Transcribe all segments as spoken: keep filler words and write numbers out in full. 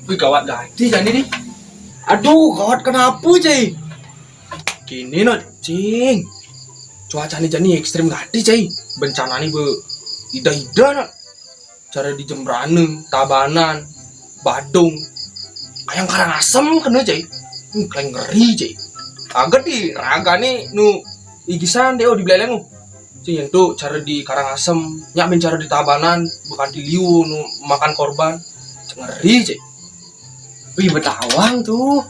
Wih, gawat gati jani nih. Aduh, gawat kenapa, Cai? Kini no, Cing. Cuacané jani ekstrem gati, Cai. Bencanané be ida-ida no. Cara di Jembrana, Tabanan, Badung. Kayang Karangasem kena, Cai. Hmm, kayang ngeri, Cai. Agak di raga nih nu igisan deh, oh, di Beleleng, oh. Cai, yang tu cara di Karangasem, nyak ben cara di Tabanan, bukan di liu nu makan korban. Cai, ngeri, Cai. Wih, betawang tuh.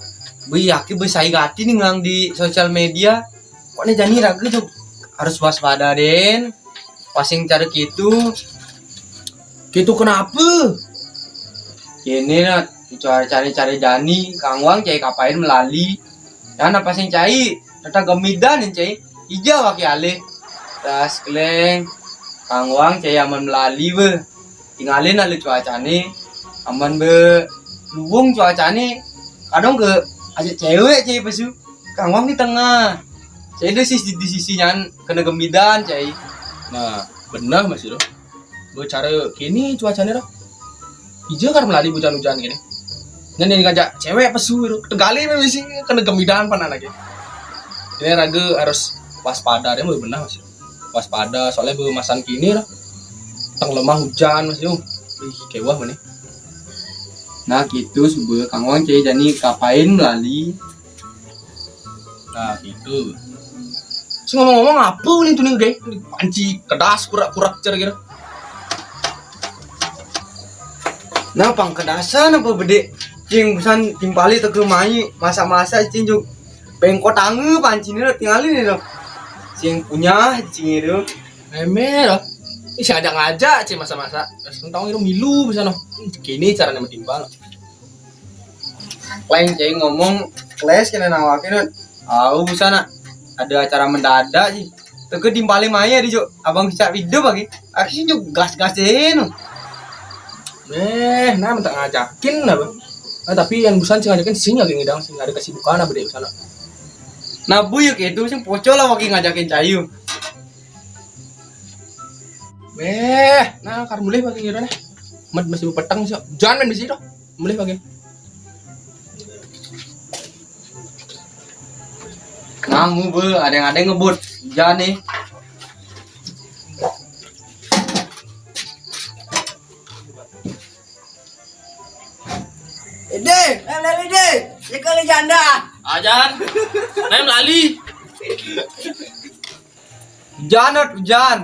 Wih, yakin besai gati nih ngang di sosial media. Kok nih jani raga tuh harus waspada den. Pasing cara gitu. Gitu kenapa? Kini nah, cara-cara jani, Kang Wang cai kapain melali. Ya, nah pasing cai, tetap gemidan cai. Ija waki alih. Tas keleng, Kang Wang cai aman melali be. Tingalin lalu cuacané. Aman be luwung cuacané. Kadang ke ajak cewek cai pesu. Kang Wang di tengah. Cai di sisi, di sisi nyan kena gemidan cai. Nah, benar masih doh. Be cara kini cuacané doh. Ija kar melali hujan-hujan kini. Nyan yang ngajak cewek pesu doh. Tegali memang sih kena gemidan panan lagi. Ini raga harus waspada deh, benar masih. Waspada soalnya be masan kini lah. Tang lemah hujan masih. Ih, kewah mana? Nah, gitu subuh Kang Wang cai jani kapain melali. Nah, gitu. Terus ngomong-ngomong apa nih tuh nih, Dek? Panci kedas kurak-kurak cer gitu. Nah, pang kedasan apa bedek? Cing pesan timpali teke mai masak-masak cing juk. Pengkot ange panci ni tingalin ni doh. Cing punya cing itu. Emeh doh. Ih, si ngajak-ngajak cing masak-masak. Terus tahu itu milu bisa noh. Kini caranya metimpal. Lain cai ngomong keles kena nawakin. Au busana. Ada acara mendadak sih. Teke timpali mai di jo. Abang bisa video bagi. Akhirnya juga gas-gas deh no. Eh, nah minta ngajakin apa? Nah, tapi yang busan sih ngajakin sih lagi ngidang sih ada kesibukan apa deh sana. Nah, bu yuk itu sih pocol lah lagi ngajakin cayu. Eh, nah kar mulai bagi ngira nih. Mat masih petang sih. Jangan main di situ. Mulai bagi. Ngangu be, ada yang ada yang ngebut. Jangan nih. Ide, eh lali deh. Sekali janda. Ajan. Nah, lali. Hujan, Ot, hujan.